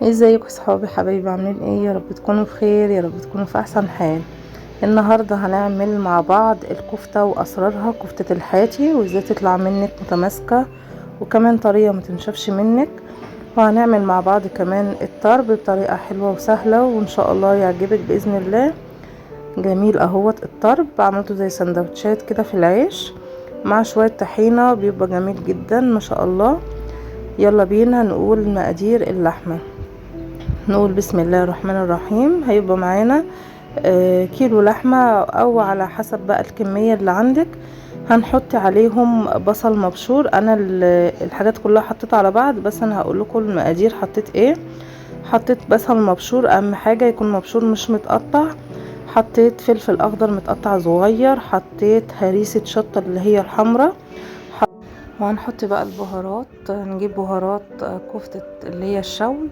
ازيكم صحابي حبايبي، عاملين ايه؟ يا رب تكونوا بخير، يا رب تكونوا في احسن حال. النهارده هنعمل مع بعض الكفتة واسرارها، كفته الحاتي وازاي تطلع منك متماسكة وكمان طرية ما تنشفش منك. وهنعمل مع بعض كمان الطرب بطريقة حلوة وسهلة، وان شاء الله يعجبك باذن الله. جميل اهوت الطرب، عملته زي سندوتشات كده في العيش مع شوية طحينه، بيبقى جميل جدا ما شاء الله. يلا بينا نقول مقادير اللحمة. نقول بسم الله الرحمن الرحيم. هيبقى معانا كيلو لحمة او على حسب بقى الكمية اللي عندك. هنحط عليهم بصل مبشور. انا الحاجات كلها حطيتها على بعض، بس انا هقول لكم المقادير حطيت ايه. حطيت بصل مبشور، اهم حاجة يكون مبشور مش متقطع. حطيت فلفل اخضر متقطع صغير، حطيت هريسة شطة اللي هي الحمراء. وهنحط بقى البهارات، هنجيب بهارات كفتة اللي هي الشوي،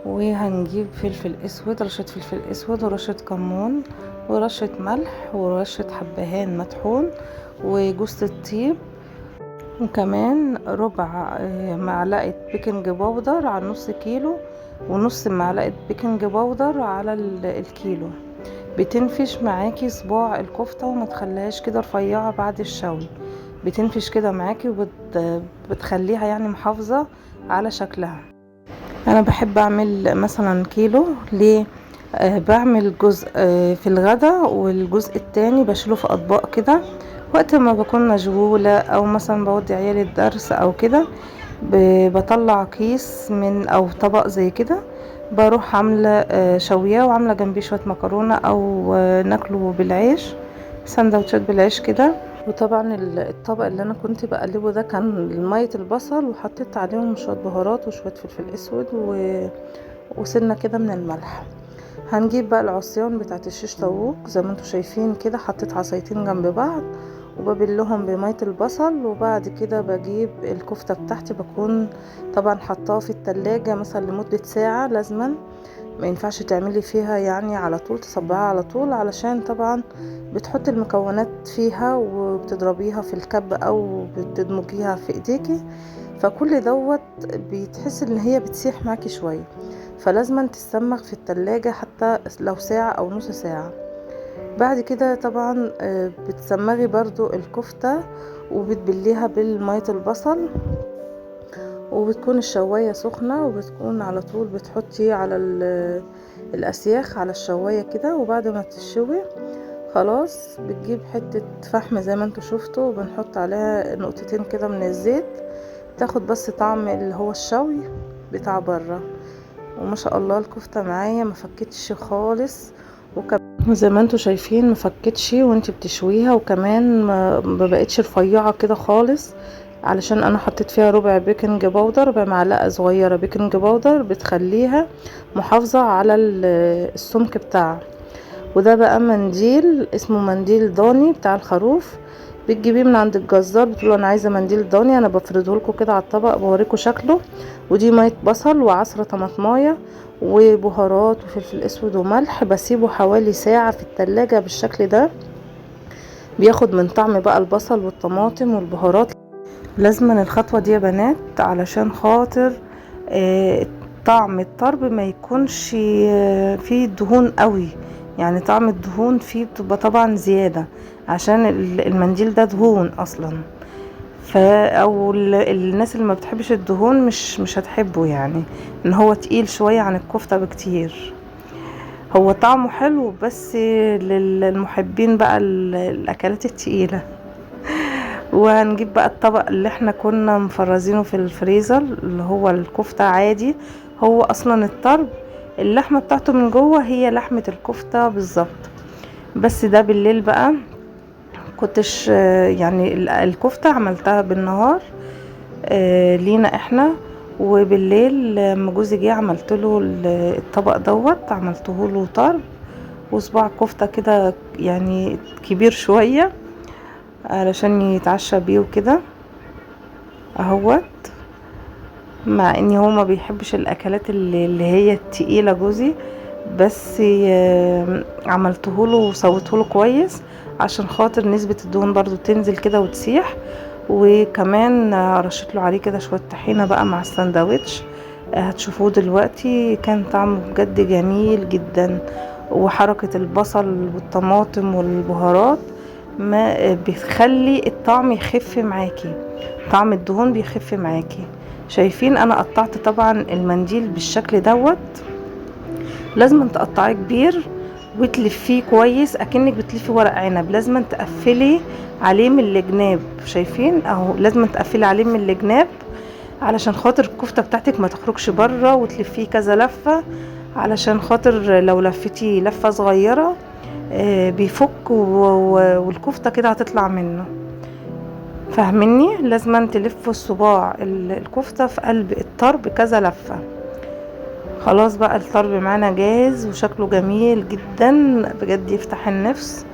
وهنجيب فلفل اسود، رشة فلفل اسود ورشة كمون ورشة ملح ورشة حبهان مطحون وجوز الطيب، وكمان ربع معلقة baking powder على نص كيلو، ونص معلقة baking powder على الكيلو. بتنفش معاكي صباع الكفتة وما تخليهاش كده رفيعة بعد الشوي، بتنفش كده معاكي وبتخليها يعني محافظة على شكلها. انا بحب اعمل مثلا كيلو، ليه؟ بعمل جزء في الغدا والجزء التاني بشيله في اطباق كده وقت ما بكون مشغولة، او مثلا بودي عيالي الدرس او كده، بطلع كيس من او طبق زي كده، بروح عاملة شوية وعاملة جنبيه شوية مكرونة او ناكله بالعيش، سندوتشات بالعيش كده. وطبعا الطبق اللي انا كنت بقلبه ده كان مية البصل، وحطيت عليهم شوية بهارات وشوية فلفل اسود وسنة كده من الملح. هنجيب بقى العصيان بتاعت الشيش طاووق زي ما انتم شايفين كده، حطيت عصايتين جنب بعض وببلهم بمية البصل. وبعد كده بجيب الكفتة بتاعتي، بكون طبعا حطاها في التلاجة مثلا لمدة ساعة، لازما ما ينفعش تعملي فيها يعني على طول، تصبعها على طول، علشان طبعا بتحطي المكونات فيها وبتضربيها في الكب او بتدمجيها في ايديكي، فكل دوت بتحس ان هي بتسيح معاكي شوية، فلازما تتسمغ في التلاجة حتى لو ساعة او نص ساعة. بعد كده طبعا بتسمغي برضو الكفتة وبتبليها بالمية البصل، وبتكون الشواية سخنة، وبتكون على طول بتحطي على الأسياخ على الشواية كده. وبعد ما تشوي خلاص بتجيب حتة فحم زي ما انتوا شفتوا، وبنحط عليها نقطتين كده من الزيت، تاخد بس طعم اللي هو الشوي بتاع بره. وما شاء الله الكفتة معايا ما فكتش خالص، وزي ما انتوا شايفين ما فكتش وانت بتشويها، وكمان ما بقتش رفيعة كده خالص، علشان انا حطيت فيها ربع baking powder، ربع معلقة صغيرة baking powder، بتخليها محافظة على السمك بتاعها. وده بقى منديل اسمه منديل ضاني بتاع الخروف، بتجيبيه من عند الجزار، بتقولوا انا عايزه منديل ضاني، انا بفرده لكم كده على الطبق بوريكم شكله. ودي مية بصل وعصره طماطمايه وبهارات وفلفل اسود وملح، بسيبه حوالي ساعة في التلاجة بالشكل ده، بياخد من طعم بقى البصل والطماطم والبهارات. لازما الخطوة دي يا بنات علشان خاطر طعم الطرب ما يكونش فيه دهون قوي، يعني طعم الدهون فيه بتبقى طبعا زيادة عشان المنديل ده دهون اصلا، او الناس اللي ما بتحبش الدهون مش هتحبه، يعني ان هو تقيل شوية عن الكفتة بكتير. هو طعمه حلو بس للمحبين بقى الاكلات التقيلة. وهنجيب بقى الطبق اللي احنا كنا مفرزينه في الفريزر اللي هو الكفتة عادي، هو اصلا الطرب اللحمة بتاعته من جوه هي لحمة الكفتة بالظبط، بس ده بالليل بقى كنتش يعني الكفتة عملتها بالنهار لينا احنا، وبالليل لما جوزي جه عملت له الطبق دوت، عملته له طرب وصباع كفتة كده يعني كبير شوية علشان يتعشى بيه وكده اهوت. مع ان هو ما بيحبش الاكلات اللي هي التقيلة جوزي، بس عملته له وسويته له كويس عشان خاطر نسبة الدهون برضو تنزل كده وتسيح. وكمان رشيت له عليه كده شوية طحينة بقى مع السندوتش، هتشوفوه دلوقتي. كان طعمه بجد جميل جدا، وحركة البصل والطماطم والبهارات ما بتخلي الطعم يخف معاكي، طعم الدهون بيخف معاكي. شايفين انا قطعت طبعا المنديل بالشكل دوت، لازم تقطعيه كبير وتلفيه كويس اكنك بتلفي ورق عنب، لازم تقفلي عليه من الجناب. شايفين اهو، لازم تقفلي عليه من الجناب علشان خاطر الكفتة بتاعتك ما تخرجش بره، وتلفيه كذا لفه علشان خاطر لو لفتيه لفه صغيرة بيفك والكفته كده هتطلع منه. فاهميني؟ لازم تلفوا الصباع الكفتة في قلب الطرب كذا لفه. خلاص بقى الطرب معانا جاهز وشكله جميل جدا بجد، يفتح النفس.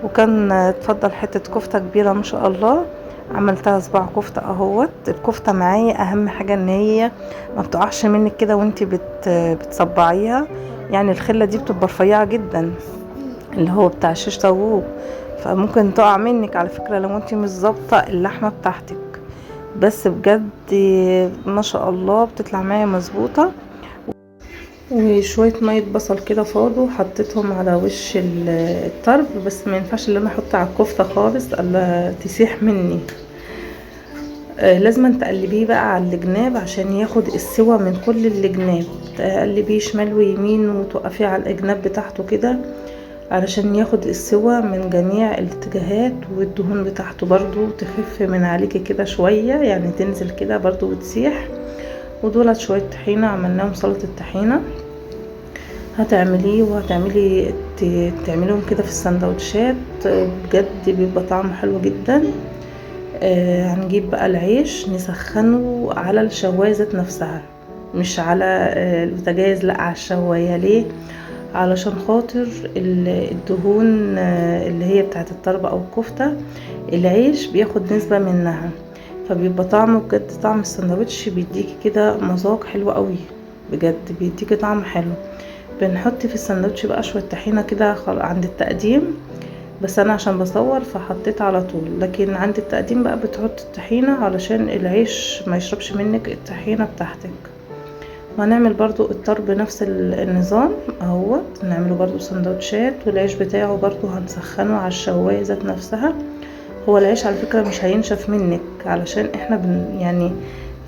وكان اتفضل حتة كفته كبيرة ما شاء الله، عملتها صباع كفته اهوت. الكفتة معايا اهم حاجة ان هي ما بتقعش منك كده وانتي بتصبعيها، يعني الخلة دي بتبقى رفيعة جدا اللي هو بتاع شيش طاووق، فممكن تقع منك على فكرة لو انتي مش ظابطة اللحمة بتاعتك. بس بجد ما شاء الله بتطلع معايا مظبوطة. وشوية مية بصل كده فاضوا حطيتهم على وش الطرب، بس ما ينفعش ان انا احط على الكفتة خالص الا تسيح مني. لازم تقلبيه بقى على الجناب عشان ياخد السوى من كل الجناب، تقلبيه شمال ويمين وتوقفيه على الجناب بتاعته كده علشان ياخد السوى من جميع الاتجاهات، والدهون بتاعته برضو تخف من عليكي كده شوية، يعني تنزل كده برضو وتسيح. ودولت شوية طحينة عملناهم سلطة الطحينة، هتعمليه وهتعملي تعمليهم كده في السندوتشات، بجد بيبقى طعمه حلو جدا. هنجيب بقى العيش نسخنه على الشواية ذات نفسها، مش على البوتاجاز، لا على الشواية. ليه؟ علشان خاطر الدهون اللي هي بتاعت الطرب او الكفتة العيش بياخد نسبة منها، فبيبقى طعمه بجد طعم السندوتش بيديكي كده مذاق حلو قوي، بجد بيديكي طعم حلو. بنحط في السندوتش بقى شوية طحينة كده عند التقديم، بس انا عشان بصور فحطيت على طول، لكن عند التقديم بقى بتحط الطحينة علشان العيش ما يشربش منك الطحينة بتاعتك. وهنعمل برضو الطرب نفس النظام اهوت، نعمله برضو سندوتشات، والعيش بتاعه برضو هنسخنه على الشواية ذات نفسها. هو العيش على فكرة مش هينشف منك علشان احنا يعني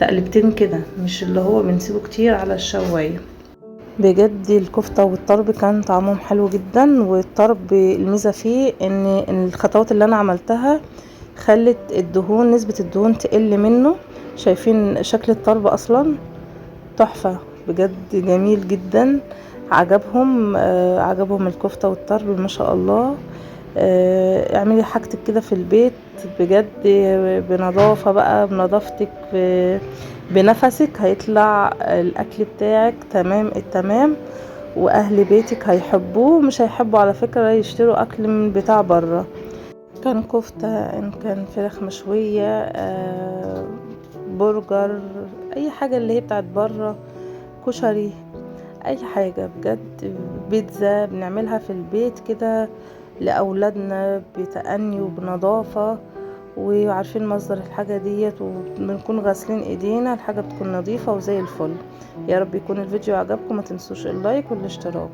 تقلبتين كده، مش اللي هو بنسيبه كتير على الشواية. بجد الكفتة والطرب كان طعمهم حلو جدا. والطرب الميزة فيه ان الخطوات اللي انا عملتها خلت الدهون، نسبة الدهون تقل منه. شايفين شكل الطرب اصلا تحفة بجد، جميل جدا. عجبهم عجبهم الكفتة والطرب ما شاء الله. اعملي حاجتك كده في البيت بجد بنظافة بقى، بنظافتك بنفسك، هيطلع الاكل بتاعك تمام التمام، واهل بيتك هيحبوه. مش هيحبوا على فكرة يشتروا اكل من بتاع بره، كان كفتة ان كان فراخ مشوية، برجر، اي حاجة اللي هي بتاعت بره، كشري، اي حاجة بجد، بيتزا بنعملها في البيت كده لأولادنا بتأني وبنظافة، وعارفين مصدر الحاجة ديت، وبنكون غاسلين ايدينا، الحاجة بتكون نظيفة وزي الفل. يا رب يكون الفيديو عجبكم، ما تنسوش اللايك والاشتراك.